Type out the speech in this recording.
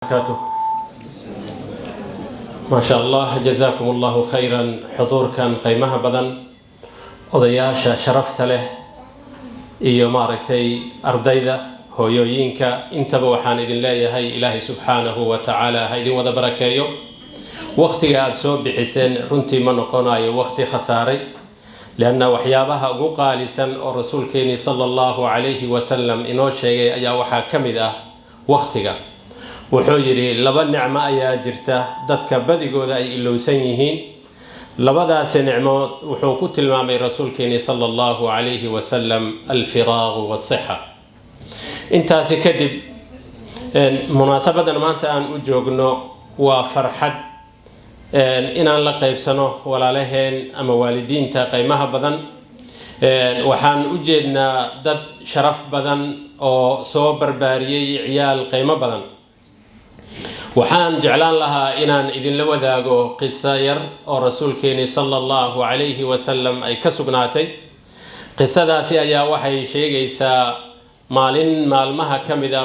Barakaatuh. Maasha Allah, jazaakum Allahu khayran. Xuduurkan qiimaha badan, odayaasha sharafta leh iyo maaragtay ardayda, hooyooyinka, intaba waxaan idin leeyahay Ilaahay subxaanahu wa tacaala ha idin wada barakeeyo. Wakhtiga aada soo bixiseen runtii ma noqonayo wakhti khasaaray, lianna waxyaabaha ugu qaalisan oo rasuulkeenii sala Allahu calayhi wasalam inoo sheegay ayaa waxaa ka mid ah wakhtiga. Wuxuu yidhi laba nicmo ayaa jirta dadka badigooda ay ilowsan yihiin. Labadaasi nicmood wuxuu ku tilmaamay rasuulkeenii sala Allahu calayhi wasalam alfiraaqu waasixa. Intaasi kadib, munaasabadan maanta aan u joogno waa farxad inaan la qaybsano walaalaheen ama waalidiinta qiimaha badan. Waxaan u jeednaa dad sharaf badan oo soo barbaariyey ciyaal qiimo badan. Waxaan jeclaan lahaa inaan idinla wadaago qiso yar oo rasuulkeenii sala Allahu calayhi wasalam ay ka sugnaatay. Qisadaasi ayaa waxay sheegaysaa maalin maalmaha ka mid a